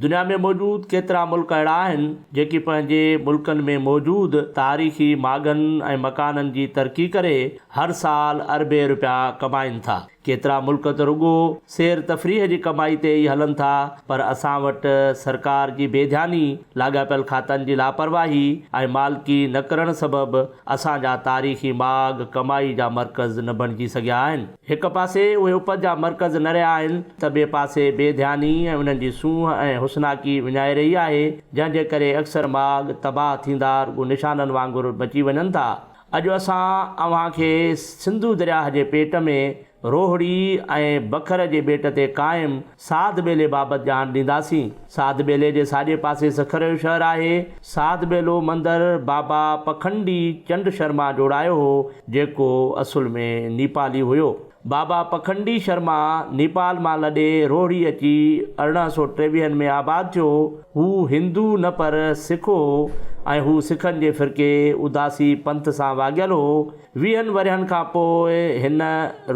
دنيا ۾ موجود ڪيترا ملڪ اهڙا آهن، جيڪي پنهنجي ملڪن ۾ موجود تاريخي ماڳن ۽ مڪانن جي ترقي ڪري هر سال اربين رپيا ڪمائين ٿا. ڪيترا ملڪ ته رڳو سير تفريح جي ڪمائي تي ئي هلن ٿا پر اسان وٽ سرڪار جي بي ڌياني، لاڳاپيل کاتن جي لاپرواهي ۽ مالڪي نه ڪرڻ سبب اسان جا تاريخي ماڳ ڪمائي جا مرڪز نه بڻجي سگهيا آهن. هڪ پاسي اهي اپت جا مرڪز نه رهيا آهن ته ٻئي پاسي بي ڌياني ۽ انهن جي سونهن ۽ حسناڪي وڃائي رهي آهي، جنهن جي ڪري اڪثر ماڳ تباهه ٿيندا رڳو نشانن وانگر بچي وڃن ٿا. اڄ اسان اوهان کي سنڌو درياهه جي پيٽ ۾ روهڙي ۽ بکر جي ٻيٽ تي قائم ساڌ ٻيلي بابت ڄاڻ ڏينداسين. ساڌ ٻيلي جي ساڄي پاسي سکر جو شهر آهي. ساڌ ٻيلو مندر بابا پکنڊي چنڊ شرما جوڙايو هو، جيڪو اصل ۾ نيپالي هيو. بابا پکنڊي شرما نيپال مان لڏي روهڙي اچي 1823 ۾ آباد ٿيو. هو هندو نه پر سک هو ۽ هو سکن جي فرقي اداسي پنٿ سان واڳيل هو. ويهن ورهين کان پوء هن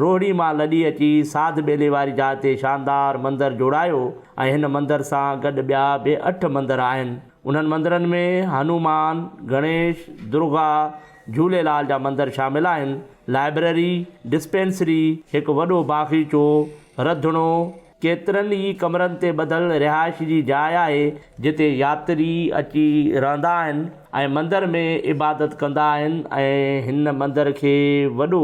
روهڙي مان لڏي اچي ساڌ ٻيلي واري جاء تي شاندار مندر جوڙايو ۽ هن مندر سان گڏ ٻيا به اٺ مندر آهن. انهن مندرن ۾ هنومان، گڻيش، درگا، جهوليلال جا مندر شامل آهن. لائبرري، ڊسپينسري، هڪ وڏو باغيچو، رڌڻو، ڪيترن ئي ڪمرن تي ٻڌل رهائش جي جاء آهي، جتي ياتري اچي رهندا آهن ۽ مندر ۾ عبادت ڪندا آهن ۽ هن مندر کي وڏو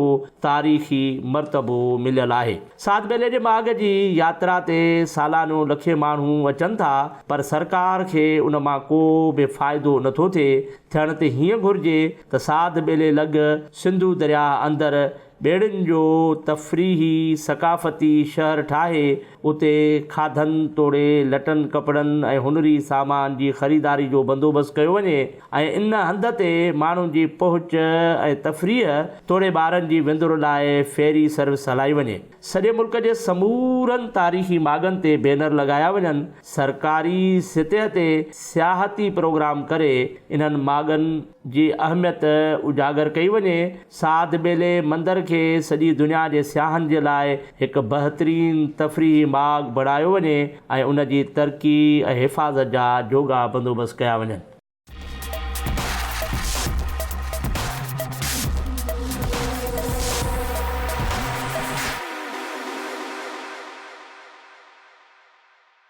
تاريخي مرتبو مليل آهي. ساڌ ٻيلي جي ماڳ جي ياترا تي سالانو لکين ماڻهو اچن ٿا، پر سرڪار کي ان مان ڪو به فائدو نٿو ٿئي. ٿيڻ ته هيئن گهرجي ته ساڌ ٻيلي لڳ سنڌو درياهه اندر ٻيڙين جو تفريحي ثقافتي شهر ٺاهي اتي کاڌن توڙي لٽن ڪپڙن ۽ هنري سامان جي خريداري جو بندوبست ڪيو وڃي ۽ ان هنڌ تي ماڻهن جي پهچ ۽ تفريح توڙي ٻارن جي وندر لاء فيري سروس هلائي وڃي. سڄي ملڪ جي سمورن تاريخي ماڳن تي بينر لڳايا وڃن، سرڪاري سطح تي سياحتي پروگرام ڪري انهن ماڳن جي اهميت اجاگر ڪئي وڃي. ساڌ ٻيلي مندر کي سڄي دنيا جي سياحن جي لاء هڪ بهترين تفريحي ماڳ بڻايو وڃي ۽ ان جي ترقي ۽ حفاظت جا جوڳا بندوبست ڪيا وڃن.